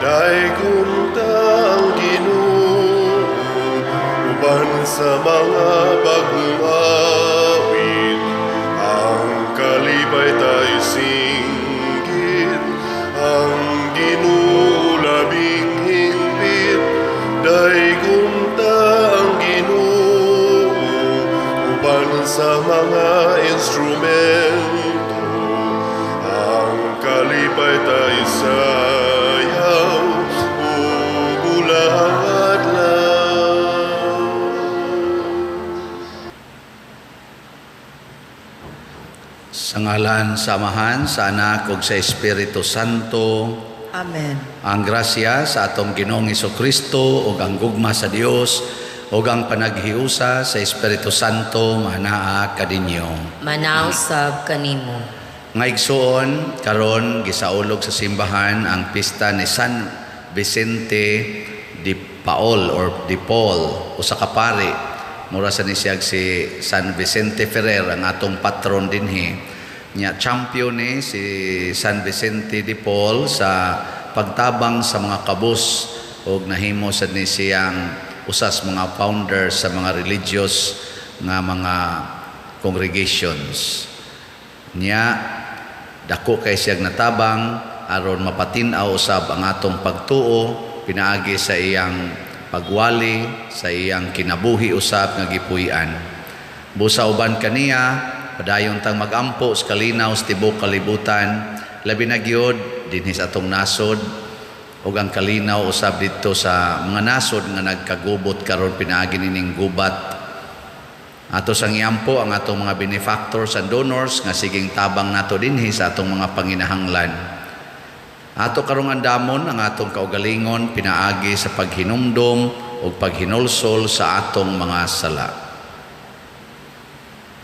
Daygon ta ang Ginoo uban sa mga bagong awit, ang kalipay ta isinggit, ang Ginoo labing hingpit. Daygon ta ang Ginoo uban sa mga instrumento, ang kalipay ta isayaw ug ulaang adlaw. Sa ngalan sa Amahan, sa Anak ug sa Espiritu Santo. Amen. Ang grasya sa atong Ginoong Kristo ug ang gugma sa Dios ug ang panaghiusa sa Espiritu Santo manaa kaninyo. Manaw sab kanimo. Nga igsuon, karon gisaulog sa simbahan ang pista ni San Vicente de Paul or de Paul, usa ka pari. Mura sa ni siyag si San Vicente Ferrer ang atong patron dinhi. Nya champion ni si San Vicente de Paul sa pagtabang sa mga kabus ug nahimo sad ni siyang usas mga founder sa mga religious nga mga congregations. Nya dako kay siyag natabang aron mapatin-aw usab ang atong pagtuo pinaagi sa iyang pagwali, sa iyang kinabuhi usab nga gipuy-an. Busa uban kaniya, padayon tang magampo sa kalinaw sa tibuok kalibutan, labi na gyud dinhi sa atong nasod ug ang kalinaw usab didto sa mga nasod nga nagkagubot karon pinaagi nining gubat. Ato sang iampo ang atong mga benefactors and donors nga siging tabang nato dinhi sa atong mga panginahanglan. Ato karong andamon ang atong kaugalingon pinaagi sa paghinumdom ug paghinulsol sa atong mga sala.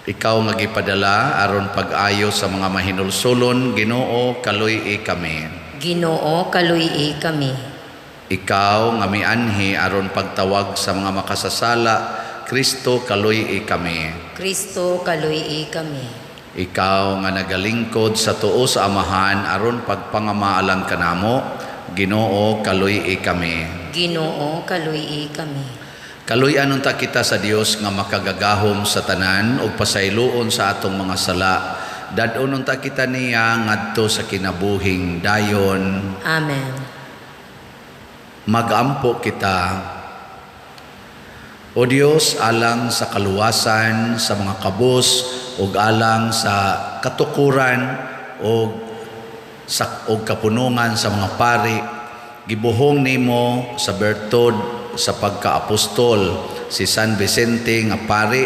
Ikaw nga gipadala aron pag-ayo sa mga mahinulsolon, Ginoo, kaluy-i kami. Ginoo, kaluy-i kami. Ikaw nga mianhi aron pagtawag sa mga makasasala, Kristo, kaluy-i kami. Kristo, kaluy-i kami. Ikaw nga nagalingkod sa tuo sa Amahan aron pagpangamaalang kanamo, Ginoo, kaluy-i kami. Ginoo, kaluy-i kami. Kaluy-an unta kita sa Dios nga makagagahom sa tanan ug pasayloon sa atong mga sala. Dad-on unta kita niya ngadto sa kinabuhing dayon. Amen. Magampo kita. O Dios, alang sa kaluwasan sa mga kabus ug alang sa katukuran ug sa og kapunungan sa mga pari, gibuhong nimo sa bertud sa pagkaapostol si San Vicente nga pari,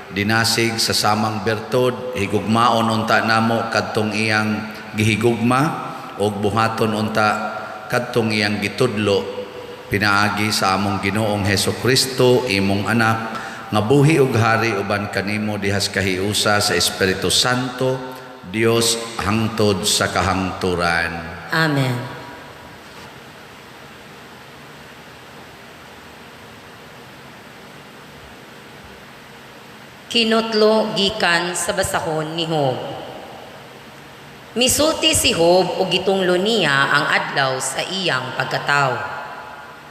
dinasig sa samang bertud, higugmaon unta namo kadtong iyang gihigugma ug buhaton unta kadtong iyang gitudlo pinaagi sa among Ginoong Hesus Kristo, imong anak, nga buhi ug hari uban kanimo dihas kahiusa sa Espiritu Santo, Dios hangtod sa kahangturan. Amen. Kinutlo gikan sa basahon ni Job. Misulti si Job ug gitunglo niya ang adlaw sa iyang pagkatawo.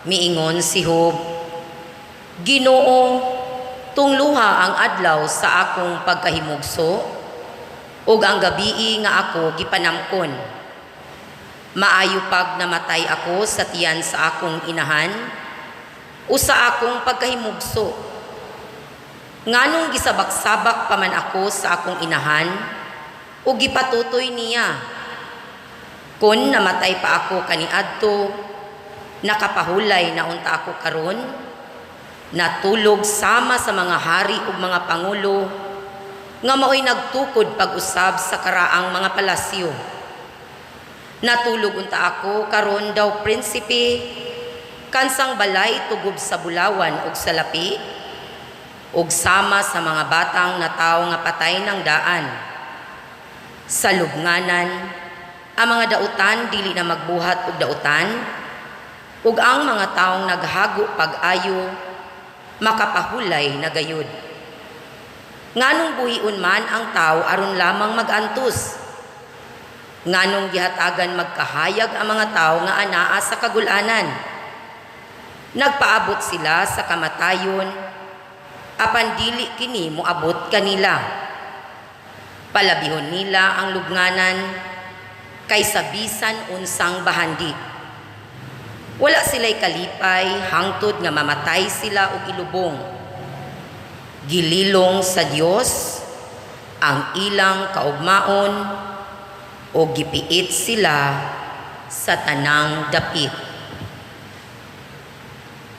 Miingon si Job, Ginoo, tungluha ang adlaw sa akong pagkahimugso ug ang gabii nga ako gipanamkon. Maayo pag namatay ako sa tiyan sa akong inahan o sa akong pagkahimugso. Nganong gisabak-sabak pa man ako sa akong inahan o gipatutoy niya. Kun namatay pa ako kaniadto, nakapahulay na unta ako karon, natulog sama sa mga hari ug mga pangulo, nga mao'y nagtukod pag-usab sa karaang mga palasyo. Natulog unta ako karon daw prinsipe, kansang balay tugob sa bulawan ug sa lapi, ug sama sa mga batang natawo nga patay ng daan. Sa lubnganan, ang mga dautan dili na magbuhat og dautan, ug ang mga taong naghago pag-ayo makapahulay na gayud. Nganong buhion man ang tao aron lamang magantos? Nganong gihatagan magkahayag ang mga tawo nga anaa sa kagulanan? Nagpaabot sila sa kamatayon, apan dili kini moabot kanila. Palabihon nila ang lubnganan kaysa bisan unsang bahandi. Wala sila'y kalipay hangtod nga mamatay sila og ilubong. Gililong sa Dios ang ilang kaugmaon o gipiit sila sa tanang dapit.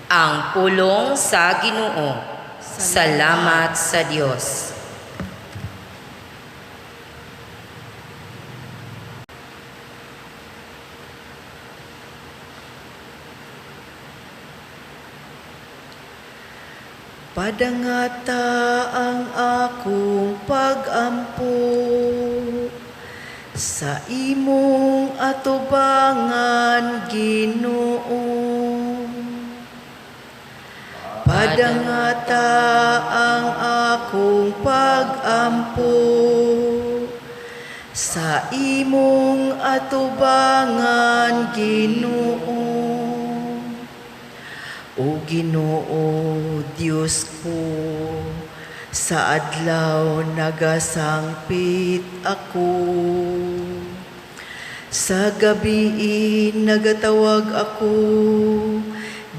Ang pulong sa Ginoo. Salamat sa Dios. Padangata ang akong pagampo sa imong atubangan, Ginoo. Padangata ang akong pagampo sa imong atubangan, Ginoo. O Ginoo, Dios ko, sa adlaw nagasangpit ako. Sa gabi nagatawag ako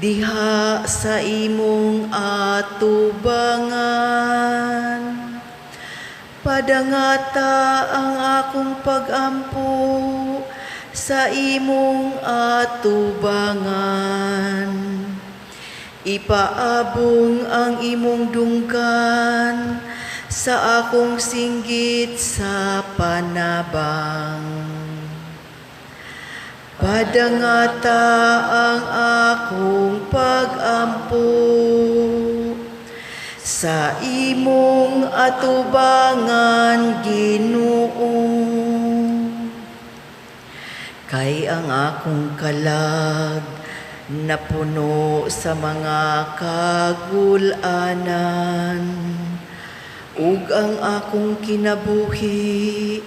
diha sa imong atubangan. Padangata ang akong pagampo sa imong atubangan. Ipaabong ang imong dunggan sa akong singgit sa panabang. Padangata ang akong pagampo sa imong atubangan, Ginoo. Kay ang akong kalag napuno sa mga kagulanan, ug ang akong kinabuhi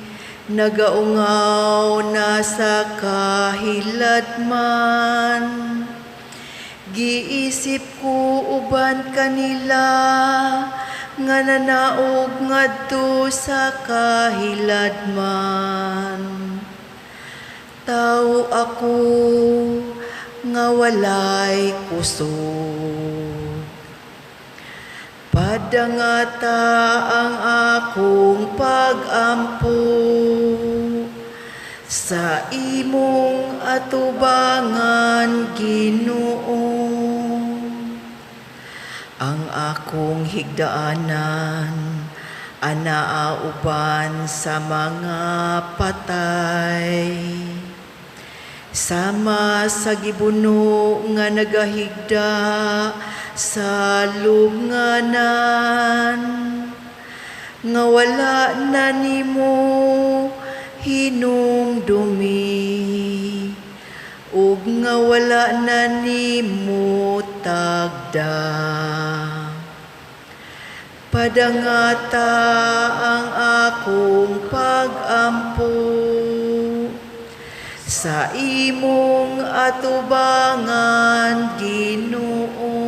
nagaungaw na sa kahiladman. Giisip ko uban kanila nga nanaog ngadto sa kahiladman. Tao ako nga walay kusog. Padangata ang akong pagampo sa imong atubangan, Ginoo. Ang akong higdaanan anaa uban sa mga patay, sama sa gibuno nga nagahigda sa lubnganan, nga wala na nimo hinumdumi, ug nga wala na nimo tagda. Padangata ang akong pagampo sa imong atubangan, Ginoo.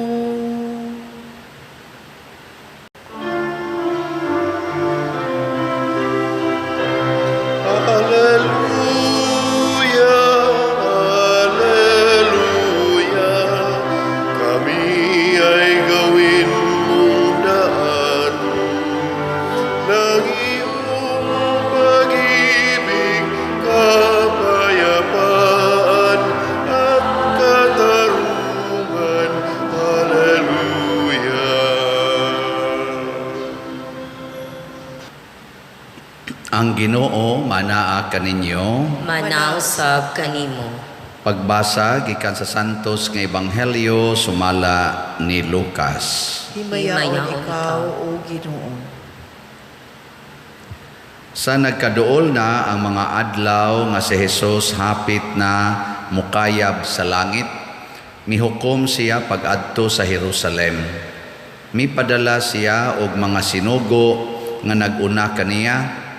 Alleluia, Alleluia, kami ay gawin mong daan ng iyong pag-ibig, kapayapaan at katarungan. Alleluia. Ang Ginoo manaa kaninyo. Manausab kanimo. Pagbasa gikan sa Santos nga Ebanghelyo sumala ni Lucas. Himayaon Himayaon ikaw, O Ginoo. Sa nagkaduol na ang mga adlaw nga si Jesus hapit na mukayab sa langit, mihukom siya pag-adto sa Jerusalem. Mipadala siya og mga sinugo nga nag-una kaniya,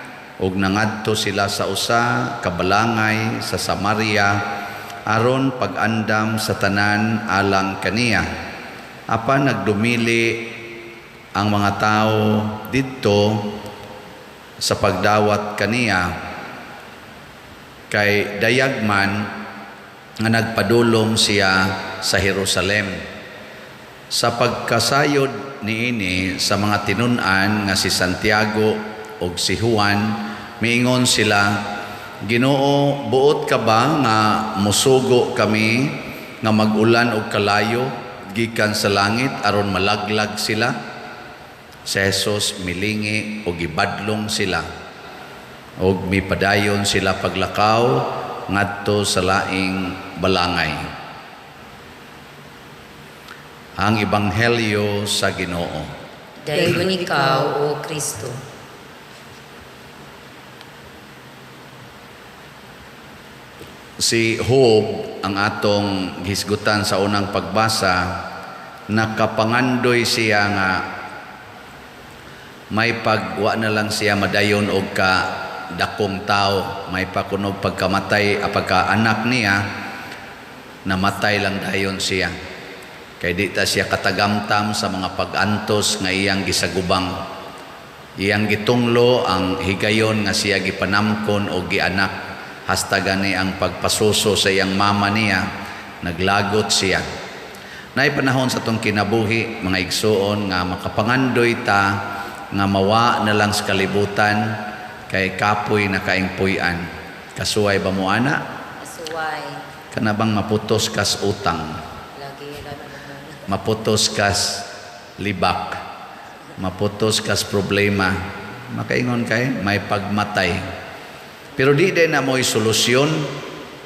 Ug nangadto sila sa usa ka balangay sa Samaria aron pag-andam sa tanan alang kaniya. Apan nagdumili ang mga tawo didto sa pagdawat kaniya, kay dayag man nga nagpadulong siya sa Jerusalem. Sa pagkasayod niini sa mga tinun-an nga si Santiago ug si Juan, miingon sila, "Ginoo, buot ka ba nga musugo kami nga mag-ulan og kalayo gikan sa langit aron malaglag sila?" Si Jesus milingi og gibadlong sila, ug mipadayon sila paglakaw ngadto sa laing balangay. Ang Ebanghelyo sa Ginoo. Dayon ikaw, O Kristo. Si Job, ang atong hisgutan sa unang pagbasa, nakapangandoy siya nga may pagwa na lang siya madayon og ka dakong tao, may pakunog pagkamatay, pagkaanak niya, namatay lang dayon siya. Kay di ta siya katagamtam sa mga pag-antos nga iyang gisagubang. Iyang gitunglo ang higayon nga siya gipanamkon o gianak. Hasta gani ang pagpasuso sa iyang mama niya, naglagot siya. Naay panahon sa tong kinabuhi, mga igsuon, nga makapangandoy ta, nga mawa na lang sa kalibutan, kay kapoy na kaing puy-an. Kasuway ba mo, ana? Kasuway. Kana bang maputos kas utang? Lagi, lagi. Maputos kas libak. Maputos kas problema. Makaingon kay may pagmatay. Pero di din na mo'y solusyon.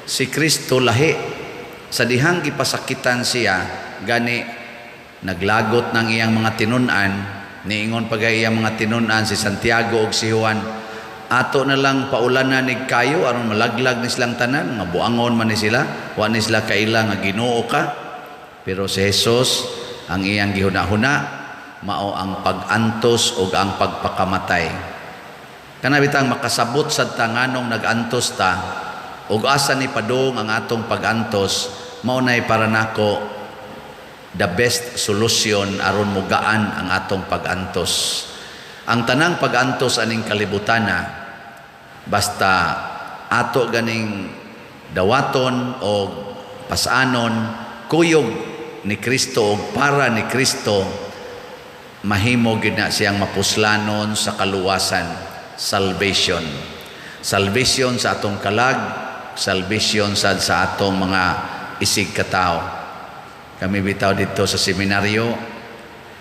Si Kristo lahi. Sa dihang gipasakitan siya, gani naglagot ng iyang mga tinun-an, niingon pa kay iyang mga tinun-an si Santiago ug si Juan, ato na lang paulanan nig kayo aron malaglag ni silang tanan, nga buangon man ni sila, wa ni sila kaila nga Ginoo ka. Pero si Jesus, ang iyang gihuna-huna mao ang pag-antos ug ang pagpakamatay. Kana bitang makasabot sad ta nganong nag-antos ta ug asa ni padung ang atong pag-antos, mao nay para nako the best solution aron mugaan ang atong pag-antos. Ang tanang pag-antos aning kalibutana, basta ato ganing dawaton o pasanon, kuyog ni Kristo o para ni Kristo, mahimo gid na siyang mapuslanon sa kaluwasan, salvation. Salvation sa atong kalag, salvation sad sa atong mga isig katao. Kami bitaw dito sa seminaryo,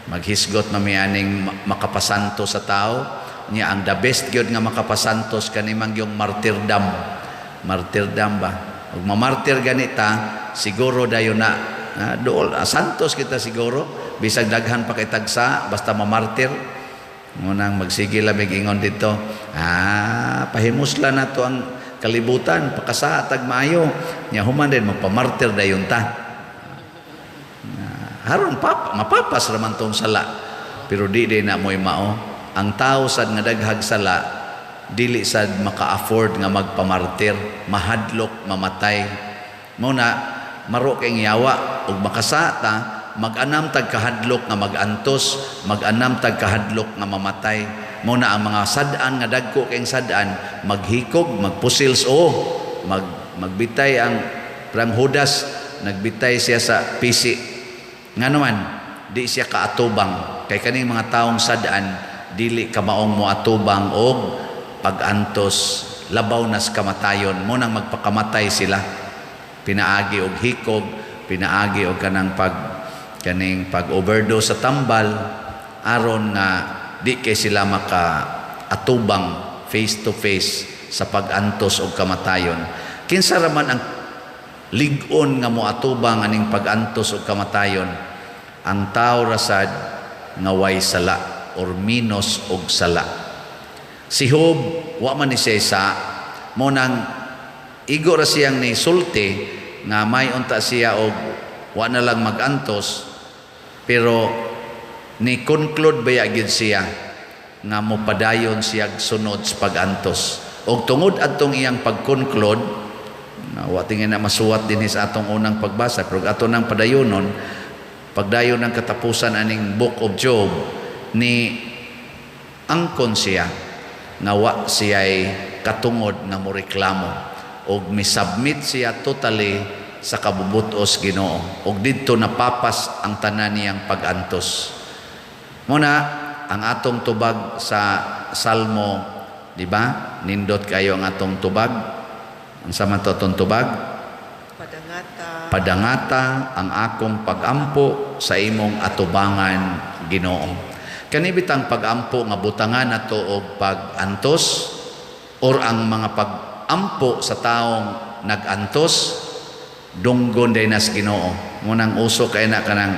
maghisgot mami aning makapasanto sa tao. Nya ang the best gyud nga makapasantos kani man yung martyrdom. Martyrdom ba? Ug mamartyr ganita, siguro dayon na, dool, santos kita siguro, bisag daghan pa kay tagsa, basta mamartyr. Ngunang magsige lamig ingon dito, pahimusla na to ang kalibutan, pakasa tag maayo. Nya human din magpamartyr dayon ta. Haron mapapas raman tong sala, pero di din na mo'y mao. Ang tao sad nga daghag sala, dili sad maka-afford nga magpamartir, mahadlok, mamatay. Mao na maro kay yawa ug makasata, mag-anam tag kahadlok nga mag-antos, mag-anam tag kahadlok nga mamatay. Mao na ang mga sad-an nga dagko kayong sad-an, maghikog, magpusils o magbitay ang prang Judas, nagbitay siya sa pisi. Nga naman, di siya kaatubang. Kay kaning mga taong sad-an, dili kamaong moatubang og pag-antos, labaw nas kamatayon. Mo nang magpakamatay sila. Pinaagi og hikog, pinaagi og kanang kaning pag-overdose sa tambal, aron nga di kay sila makaatubang face to face sa pag-antos og kamatayon. Kinsa ra man ang lig-on nga moatubang aning pag-antos og kamatayon? Ang tao rasad nga way sala or minus og sala. Si Job, wa man ni siya isa, mo nang igo ra siyang ni sulti nga may unta siya og wa na lang mag-antos, pero ni conclude baya gyud siya nga mopadayon siyag sunod sa pag-antos. Og tungod adtong iyang pag-conclude, na wa tingin na masuwat dinhi sa atong unang pagbasa, pero ato nang padayonon, pagdayon ng katapusan aning Book of Job, ni angkon siya nga wa siya'y katungod nga moreklamo og misubmit siya totally sa kabubutos Ginoo, og didto napapas ang tanan niyang pag-antos. Muna ang atong tubag sa Salmo, di ba? Nindot kayo ang atong tubag. Unsa man to atong tubag? Padangata. Padangata ang akong pagampo sa imong atubangan, Ginoo. Kani bitang pagampo nga butangan nato og pag-antos or ang mga pag-ampo sa taong nag-antos, dunggon day nas Ginoo. Munang uso kay na kanang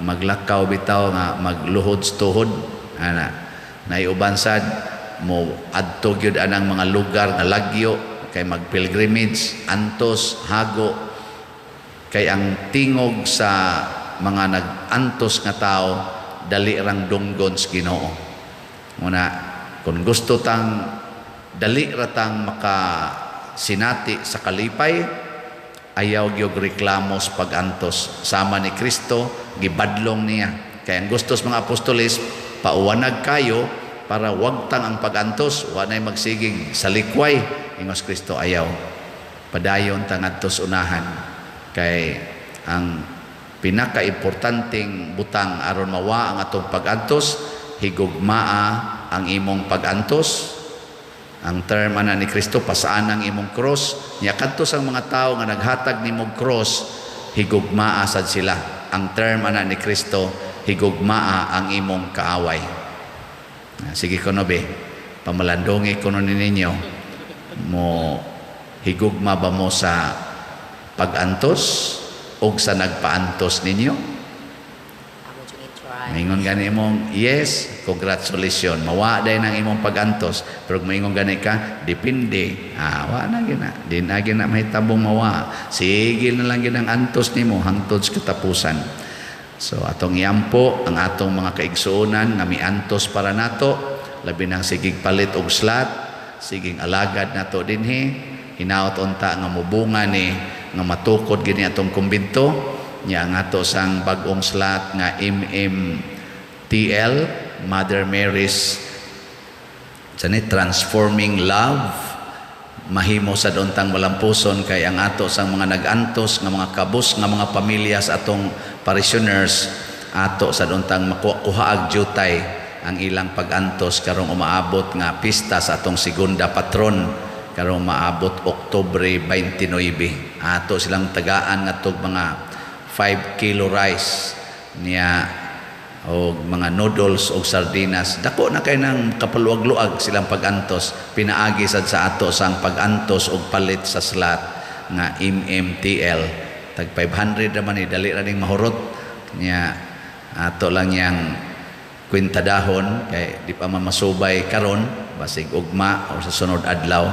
maglakaw bitaw nga magluhod sa tuhod ana, naiuban sad mo adto gyud anang mga lugar nga lagyo kay mag-pilgrimage, antos, hago, kay ang tingog sa mga nag-antos nga tao dali rang dunggon sa Ginoo. Muna kung gusto tang dali ra tang makasinati sa kalipay, ayaw gyud reklamo sa pag-antos. Sama ni Kristo, gibadlong niya. Kay ang gusto sa mga apostoles, pauwanag kayo para wagtang ang pag-antos, wa na'y magsigig sa likway. Ingos Kristo, ayaw. Padayon ta ngadtos unahan. Kay ang pinakaimportanteng butang aron mawa ang atong pag-antos, higugmaa ang imong pag-antos. Ang term ana ni Kristo, pasaan ang imong cross. Nya kadto sa mga tawo nga naghatag nimong cross, higugmaa sad sila. Ang term ana ni Kristo, higugmaa ang imong kaaway. Sige kuno be, pamalandungi kuno ni ninyo, mo higugma ba mo sa pag-antos o sa nagpaantos ninyo? Amo jud i-try. Maingon gani imong yes, congratulations. Mawa day nang imong pag-antos. Pero kung maingon gani ka, depende. Wa na gina. Di na gina mahitabong mawa. Sige na lang ginang antos nimo hangtod sa katapusan. So atong iampo ang atong mga kaigsuonan nga miantos para nato, labi nang sigig palit og slot, siging alagad nato dinhi, hinaot unta nga mubunga ni nga matukod gini atong kumbinto. Nya ang ato sang bag-ong slot nga MMTL, Mother Mary's sani Transforming Love, mahimo sa untang malampuson kay ang ato sang mga nag-antos nga mga kabus nga mga pamilya sa atong parishioners, ato sa untang makuha og jutay ang ilang pag-antos karong umaabot nga pista sa atong segunda patron karong maabot Oktubre 29. Ato silang tagaan ngadtog mga 5 kilo rice niya og mga noodles og sardinas. Dako na kay nang kapaluag-luag silang pag-antos, pinaagi sad sa ato sang pag-antos og palit sa slot nga MMTL. Tag 500 naman ni, dali ra ning mahurot niya. Ato lang yang kwenta dahon kay di pa man masubay karon, basig ugma o sa sunod adlaw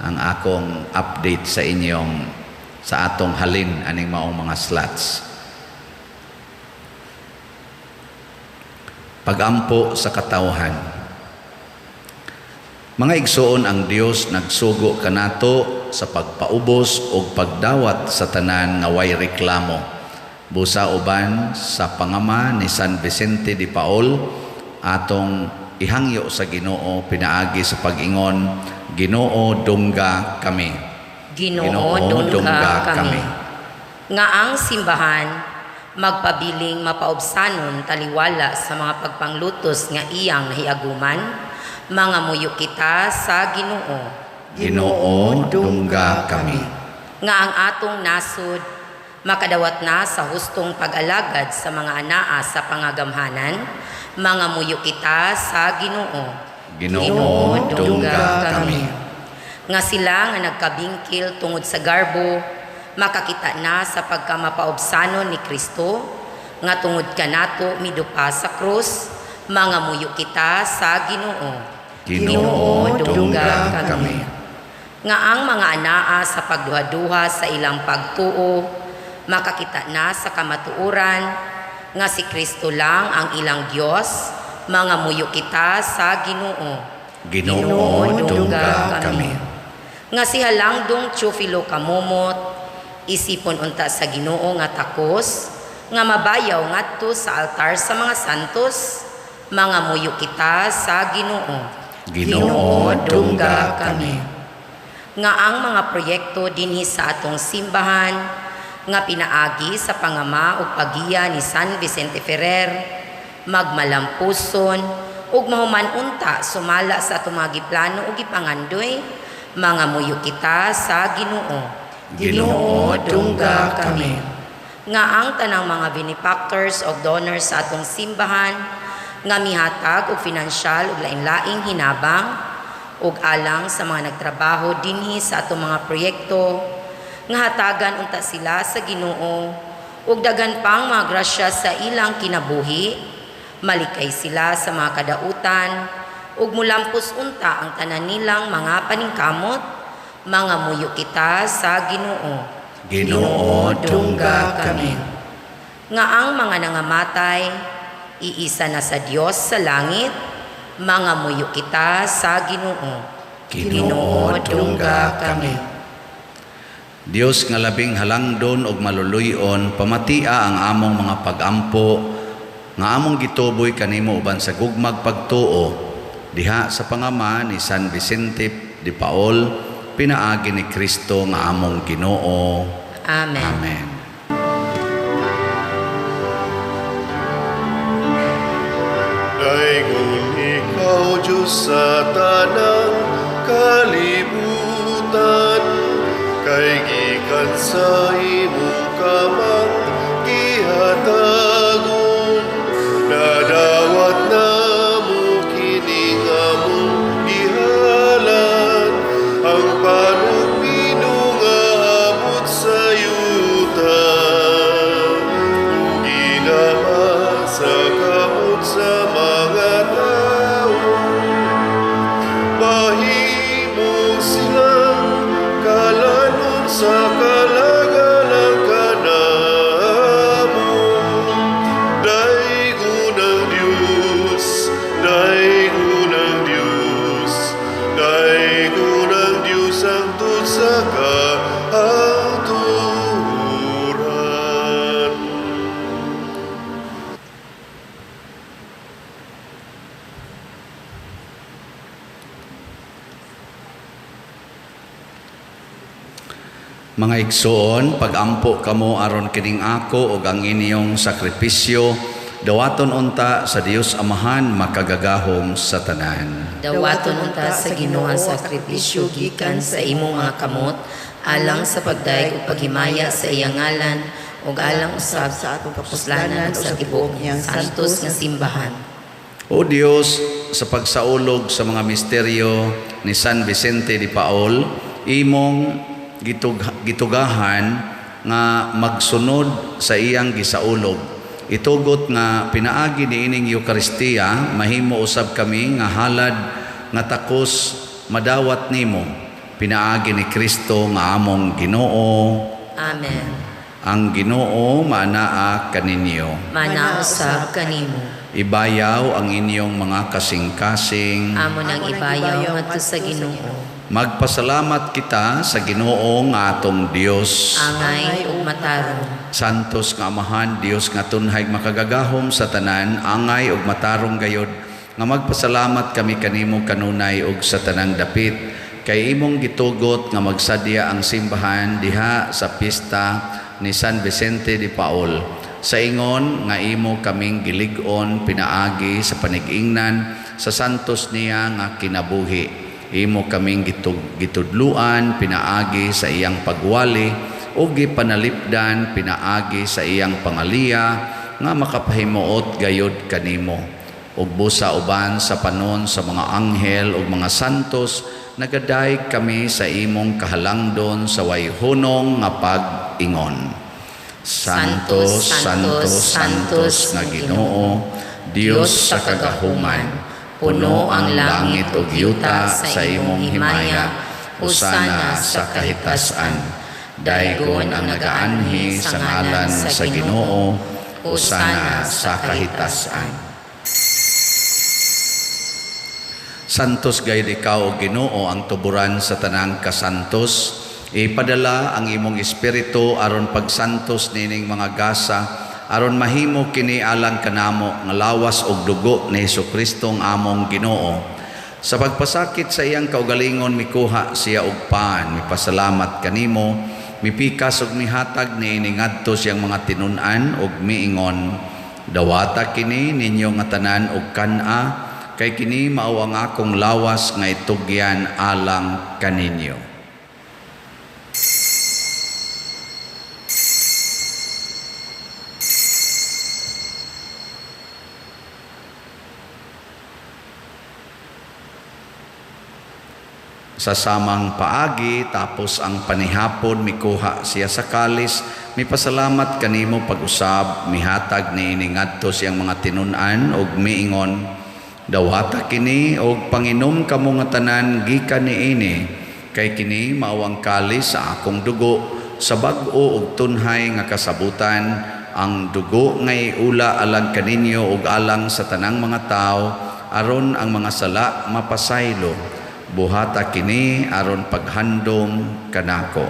ang akong update sa inyong sa atong halin aning maong mga slots. Pagampo sa katawhan. Mga igsoon, ang Dios nagsugo kanato sa pagpaubos og pagdawat sa tanan nga way reklamo. Busa uban sa pangama ni San Vicente de Paul, atong ihangyo sa Ginoo pinaagi sa pag-ingon, Ginoo dungga kami. Ginoo, Ginoo, dungga dungga kami. kami. Nga ang simbahan magpabiling mapaubsanon taliwala sa mga pagpanglutos nga iyang nahiaguman, mga muyo kita sa Ginoo. Ginoo, dungga kami. Nga ang atong nasod makadawat na sa hustong pag-alagad sa mga anaa sa pangagamhanan, mga muyo kita sa Ginoo. Ginoo, dungga kami. Nga sila nga nagkabingkil tungod sa garbo, makakita na sa pagkamapaubsanon ni Kristo, nga tungod kanato midupa sa krus, mga muyo kita sa Ginoo. Ginoo, dungga kami. Nga ang mga anaa sa pagduha-duha sa ilang pagtuo, makakita na sa kamatuoran, nga si Kristo lang ang ilang Dios, Mangamuyo kita sa Ginoo. Ginoo, dungga kami. Nga si Halangdong Teofilo Camomot, isipon unta sa Ginoo nga takos, nga mabayaw ngadto sa altar sa mga santos, mangamuyo kita sa Ginoo. Ginoo, dungga kami. Nga ang mga proyekto dinhi sa atong simbahan nga pinaagi sa pangama ug pagiya ni San Vicente Ferrer magmalampuson ug mahuman unta sumala sa atong mga giplano ug gipangandoy, mangamuyo kita sa Ginoo. Ginoo, dungga kami. Nga ang tanang mga benefactors o donors sa atong simbahan nga mihatag og finansyal ug lain-laing hinabang ug alang sa mga nagtrabaho dinhi sa atong mga proyekto nga hatagan unta sila sa Ginoo ug daghan pang mga grasya sa ilang kinabuhi, malikay sila sa mga kadautan ug mulampos unta ang tanan nilang mga paningkamot, mangamuyo kita sa Ginoo. Ginoo, dungga kami. Nga ang mga nangamatay iisa na sa Dios sa langit, mangamuyo kita sa Ginoo. Ginoo, dungga kami. Dios nga labing halangdon ug maluluy-on, pamatia ang among mga pagampo nga among gituboy kanimo uban sa gugmag pagtuo diha sa pangama ni San Vicente de Paul, pinaagi ni Kristo nga among Ginoo. Amen. Amen. Daygon ikaw, Diyos, sa tanang kalibutan, kay gikan sa imong kamang gihatagon, nadawat namo kining among gihalad, ang panugmino nga abot sa yuta, ug ginama sa kamot sa mga tao. Mahimo silang kalanon sa kalagalang kanamo. Daygon ang Diyos, daygon ang Diyos, daygon ang Diyos hangtod sa kahangturan. Mga igsoon, pagampo kamo aron kining ako ug ang inyong sakripisyo, dawaton unta sa Dios Amahan makagagahom sa tanan. Dawaton unta sa Ginoo ang sakripisyo gikan sa imong mga kamot alang sa pagdayeg ug paghimaya sa iyang ngalan ug alang usab sa atong kapuslanan kapuslanan ug sa tibuok niyang santos nga simbahan. O Dios, sa pagsaulog sa mga misteryo ni San Vicente de Paul, imong gitugahan nga magsunod sa iyang gisaulog. Itugot nga pinaagi niining Eukaristiya, mahimo usab kami nga halad nga takos madawat nimo. Pinaagi ni Kristo nga among Ginoo. Amen. Ang Ginoo maanaa kaninyo. Manaa usab kanimo. Ibayaw ang inyong mga kasing-kasing. Amo nang ibayaw ngadto sa Ginoo. Magpasalamat kita sa Ginoo nga atong Dios. Angay ug matarong. Santos nga Amahan, Dios nga tunhay makagagahom sa tanan, angay ug matarong gayod nga magpasalamat kami kanimo kanunay ug sa tanang dapit kay imong gitugot nga magsadya ang simbahan diha sa pista ni San Vicente de Paul. Sa ingon nga imo kaming gilig-on pinaagi sa panig-ingnan sa santos niya nga kinabuhi. Imo kaming gitudluan pinaagi sa iyang pagwali ug gipanalipdan pinaagi sa iyang pangaliya nga makapahimuot gayod kanimo. Ug busa uban sa panon sa mga anghel ug mga santos, nagadayeg kami sa imong kahalangdon sa wayhunong nga pag-ingon. Santos, Santos, Santos nga Ginoo, Dios sa kagahuman, puno ang langit ug yuta sa imong himaya, hosana sa kahitasan. Daygon ang nagaanhi sa ngalan sa Ginoo, hosana sa kahitasan. Santos gayud ikaw, o Ginoo, ang tuburan sa tanang kasantos. Ipadala ang imong espiritu aron pagsantos nining mga gasa, aron mahimo kini alang kanamo nga lawas ug dugo ni Hesukristo ang among Ginoo. Sa pagpasakit sa iyang kaugalingon, mikuha siya og pan, mipasalamat kanimo, mipikas ug mihatag niini ngadto siyang mga tinun-an ug miingon, "Dawata kini ninyo nga tanan og kan-a, kay kini mao ang akong lawas nga itugyan alang kaninyo." Sa samang paagi, tapos ang panihapon, mikuha siya sa kalis, mipasalamat kanimo pag-usab, mihatag niini ngadto siyang mga tinun-an ug miingon, "Dawata kini og panginom kamo nga tanan gikan niini, kay kini mao ang kalis sa akong dugo sa bag-o ug tunhay nga kasabutan, ang dugo nga iula alang kaninyo ug alang sa tanang mga tawo, aron ang mga sala mapasaylo. Buhata kini aron paghandom kanako."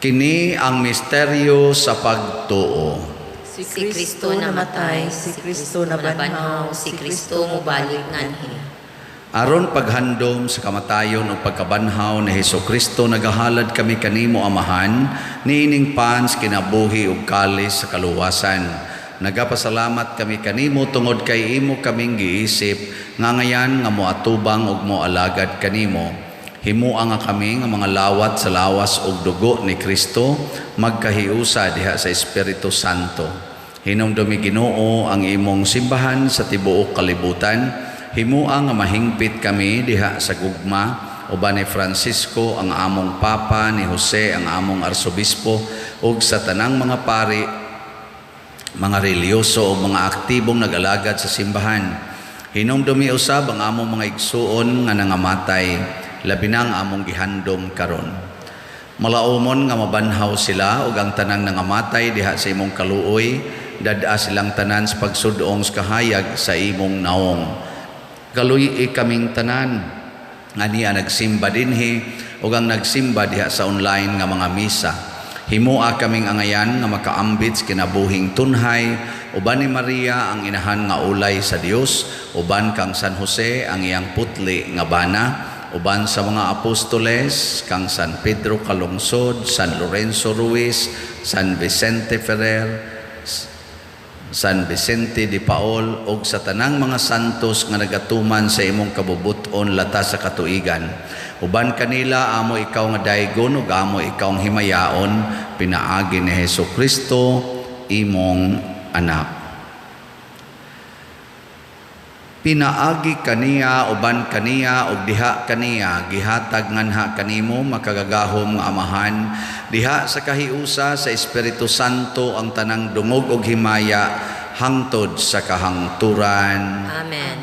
Kini ang misteryo sa pagtuo. Si Kristo namatay, si Kristo nabanhaw, si Kristo mobalik nganhi. Aron paghandom sa kamatayon o pagkabanhaw ni Hesukristo, nagahalad kami kanimo, Amahan, niining pans kinabuhi ug kalis sa kaluwasan. Nagapasalamat kami kanimo tungod kay imo kaming giisip nga ngayan nga moatubang ug moalagad kanimo. Himua nga kami nga mga lawat sa lawas ug dugo ni Kristo magkahiusa diha sa Espiritu Santo. Hinumdumi, Ginoo, ang imong simbahan sa tibuok kalibutan. Himua nga mahingpit kami diha sa gugma uban ni Francisco ang among Papa, ni Jose ang among Arsobispo, ug sa tanang mga pari, mga relihiyoso o mga aktibong nag-alagad sa simbahan. Hinumdumi usab ang among mga igsuon nga nangamatay, labi na ang among gihandom karon. Malaumon nga mabanhaw sila ug ang tanang nangamatay diha sa imong kaluoy, dad-a silang tanan sa pagsudong sa kahayag sa imong naong. Kaluy-i kaming tanan nga niya nagsimba dinhi ug ang nagsimba diha sa online nga mga misa. Himua kaming angayan nga makaambit sa kinabuhing tunhay uban ni Maria ang inahan nga ulay sa Dios, uban kang San Jose ang iyang putli nga bana, uban sa mga apostoles kang San Pedro Calungsod, San Lorenzo Ruiz, San Vicente Ferrer, San Vicente de Paul, ug sa tanang mga santos nga nagatuman sa imong kabubut-on lata sa katuigan. Uban kanila amo ikaw nga daygon ug amo ikaw ang himayaon pinaagi ni Hesukristo imong anak. Pinaagi kaniya, uban kaniya, ug diha kaniya, gihatag nganha kanimo makagagahom nga Amahan, diha sa kahiusa sa Espiritu Santo ang tanang dungog ug himaya hangtod sa kahangturan. Amen.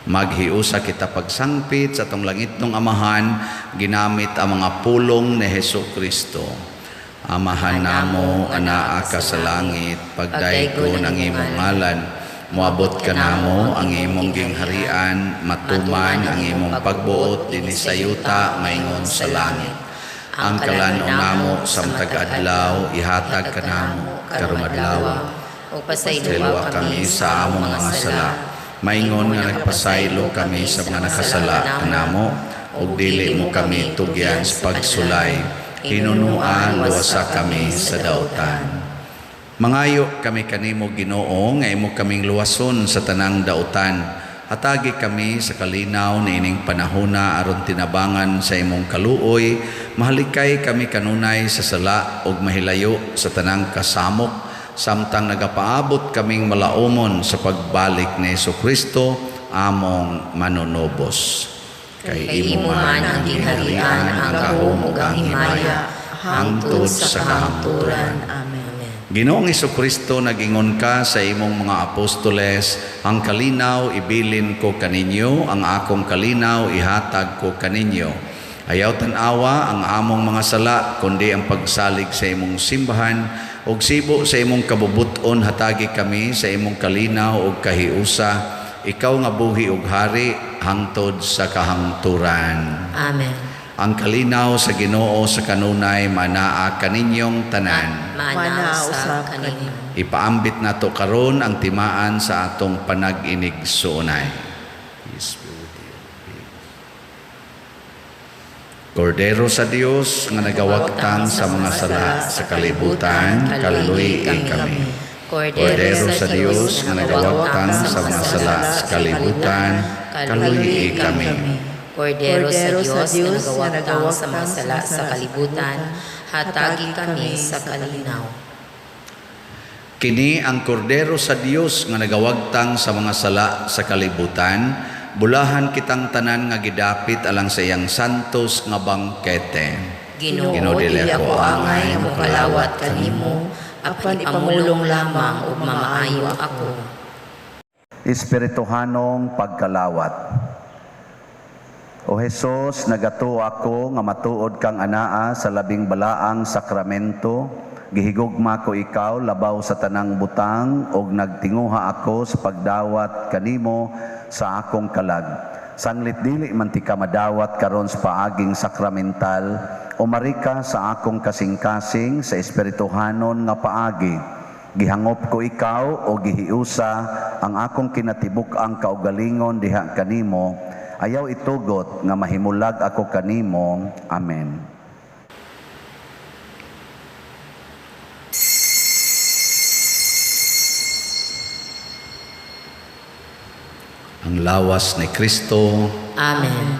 Maghiusa kita pagsangpit sa atong langitnong Amahan, ginamit ang mga pulong ni Hesukristo. Amahan namo, anaa ka sa langit, pagdaygon ang imong ngalan, moabot ka namo ang imong gingharian, matuman ang imong pagbuot dinhi sa yuta maingon sa langit. Ang kalan-on namo samtag adlaw ihatag kanamo karong adlaw. Ug pasayloa Pasayloa kami sa among mga sala, maingon nga nagpasaylo kami sa mga nakasala kanamo, ug dili mo kami tugyan sa pagsulay, hinunuan luwasa kami sa dautan. Mangayo kami kanimo, Ginoo, nga imo kaming luwason sa tanang dautan. Hatagi kami sa kalinaw niining panahona aron tinabangan sa imong kaluoy, mahalikay kami kanunay sa sala ug mahilayo sa tanang kasamok, samtang nagapaabot kaming malaumon sa pagbalik ni Hesukristo among manunubos. Kay imo man ang gingharian, ang gahom ug ang himaya, hangtod sa kahangturan. Amen. Ginoong Kristo, nagingon ka sa imong mga apostoles, "Ang kalinaw ibilin ko kaninyo, ang akong kalinaw ihatag ko kaninyo." Ayaw tan-awa ang among mga sala, kundi ang pagsalig sa imong simbahan, ug sibo sa imong kabubuton hatagi kami sa imong kalinaw ug kahiusa, ikaw nga buhi ug hari hangtod sa kahangturan. Amen. Ang kalinaw sa Ginoo sa kanunay manaa kaninyong tanan. Maana usab kaninyo. Ipaambit nato karon ang timaan sa atong panag-inigsuonay. Peace be with you. Peace. Kordero sa Dios nga nagawagtang sa mga sala sa kalibutan, kaluy kami. Kordero sa Dios nga nagawagtang sa mga sala sa kalibutan, kaluy kami. Kordero sa Dios nga nagawagtang sa mga sala sa kalibutan, hatagi kami sa kalinaw. Kini ang kordero sa Dios nga nagawagtang sa mga sala sa kalibutan, bulahan kitang tanan nga gidapit alang sa iyang santos nga bangkete. Ginoo, dili ako angay nga mokalawat kanimo, apan ipamulong lamang ug mamaayo ako. Espirituhanong pagkalawat. O Hesus, nagatuo ako nga matuod kang anaa sa labing balaang sakramento. Gihigugma ko ikaw labaw sa tanang butang ug nagtinguha ako sa pagdawat kanimo sa akong kalag. Sanglit dili man ti ka madawat karon sa paaging sakramental, umari ka sa akong kasing-kasing sa espirituhanon nga paagi. Gihangop ko ikaw o gihiusa ang akong kinatibuk-ang kaugalingon diha kanimo. Ayaw itugot nga mahimulag ako kanimo. Amen. Ang lawas ni Kristo. Amen.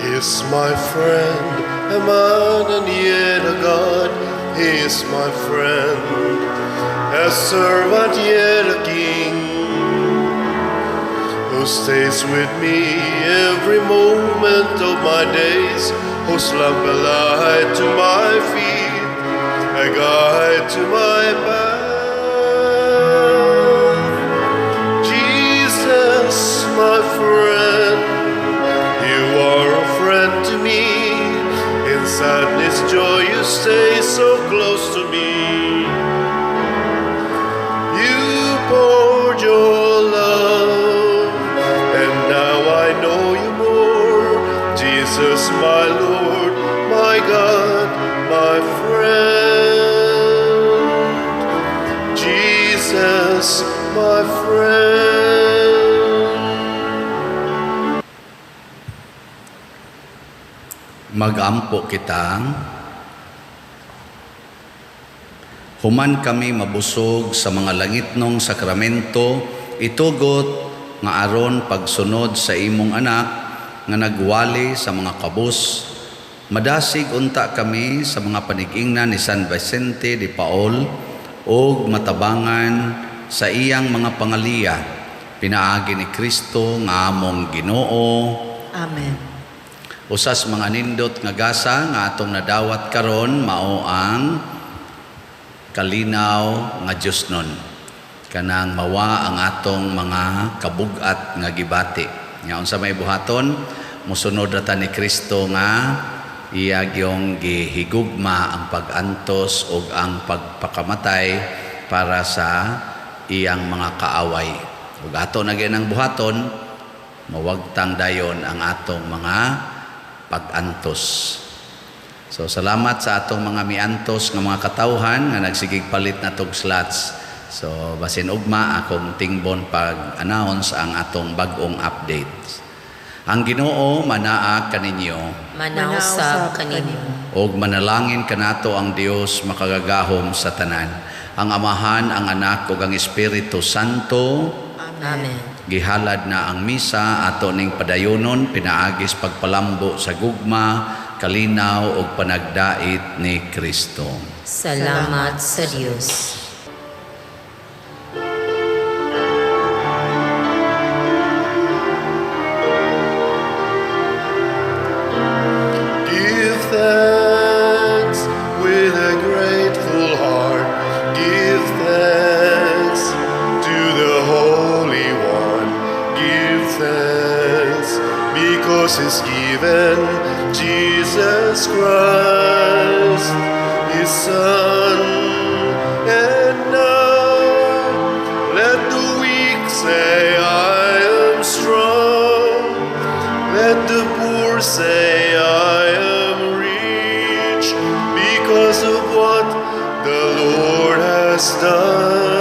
He is my friend, a man and yet a God. He is my friend, a servant yet a king, who stays with me every moment of my days, whose lamp a light to my feet, a guide to my path. Jesus, my friend, you are a friend to me. In sadness, joy, you stay so close to me. You poured your love, and now I know you more. Jesus, my Lord, my God, my friend. Jesus, my friend. Magampo kita. Human kami mabusog sa mga langitnong sakramento, itugot nga aron pagsunod sa imong anak nga nagwali sa mga kabus, madasig unta kami sa mga panigingnan ni San Vicente de Paul ug matabangan sa iyang mga pangaliya, pinaagi ni Kristo nga among Ginoo. Amen. Usas mga nindot nga gasa nga atong nadawat karon mao ang kalinaw nga Dios nun. Kanang mawa ang atong mga kabug-at nga gibati. Nga unsa may buhaton, mosunod ra ta ni Kristo nga iya gyong gihigugma ang pag-antos ug ang pagpakamatay para sa iyang mga kaaway. Ug ato na gyud ang buhaton, mawagtang dayon ang atong mga pag-antos. So salamat sa atong mga miantos nga mga katawhan nga nagsigig palit na tog slots. So basin ugma akong tingbon pag-announce ang atong bag-ong updates. Ang Ginoo manaa kaninyo, Manausab kaninyo. ug manalangin kanato ang Dios makagagahom sa tanan, ang Amahan, ang Anak ug ang Espiritu Santo. Amen. Gihalad na ang misa ato ning padayonon pinaagis pagpalambo sa gugma, kalinaw ug panagdait ni Kristo. Salamat sa Dios. Give thanks with Jesus Christ, His Son. And now let the weak say, "I am strong." Let the poor say, "I am rich," because of what the Lord has done.